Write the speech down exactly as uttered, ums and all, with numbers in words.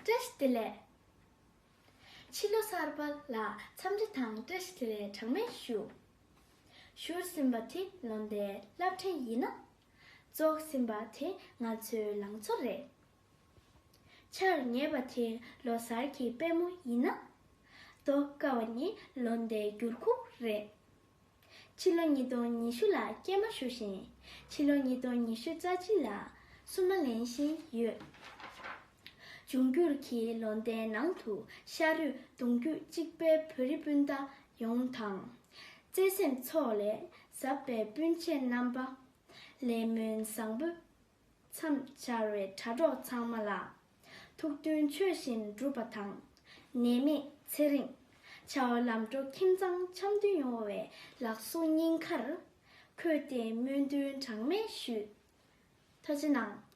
བཀྲ་ཤིས་བདེ་ལེགས། ཕྱི་ལོ་གསར་པ་ལ་འཚམས་འདྲི་དང་བཀྲ་ཤིས་བདེ་ལེགས་གྲངས་མེད་ཞུ། བཞུགས་ཟིན་པ་དེ་ལོ་ཟླའི་རླབས་ཕྲེང་ཡིན་ན། རྫོགས་ཟིན་པ་དེ་ང་ཚོའི་ལང་ཚོ་རེད། ཆར་ཉེས་པ་དེ་ལོ་གསར་གྱི་པད་མོ་ཡིན་ན། རྡོ་ཀ་བ་ནི་ལོ་ཟླའི་འགྱུར་ཁུག་རེད། ཕྱི་ལོ་ཉིས་སྟོང་ཉི་ཤུ་ལ་སྐྱེལ་མ་ཞུ་བཞིན། ཕྱི་ལོ་ཉིས་སྟོང་ཉི་ཤུ་རྩ་གཅིག་ལ་བསུ་མ་ལེན་བཞིན་ཡོད། འབྱུང་འགྱུར་གྱི་ལོ་ཟླའི་ནང་དུ་ཤ་རུས་གདུང་རྒྱུད་གཅིག་པའི་བོད་རིགས་སྤུན་ཟླ་ཡོངས་དང་། བརྩེ་སེམས་ཚོགས་ལས་ཟབ་པའི་སྤུན་མཆེད་རྣམ་པ། ལས་སྨོན་བཟང་པོས་མཚམས་སྦྱར་བའི་དྲ་གྲོགས་ཚང་མ་ལ། ཐུགས་འདུན་ཆོས་བཞིན་འགྲུབ་པ་དང་། ནད་མེད་ཚེ་རིང་། བྱ་བ་ལམ་འགྲོ་ཁྱིམ་ཚང་འཆམ་མཐུན་ཡོང་བའི་ལག་གསོ་སྙིང་ཁར། འཁོད་དེ་སྨོན་འདུན་གྲངས་མེད་ཞུ། ཐུགས་རྗེ་གནང་།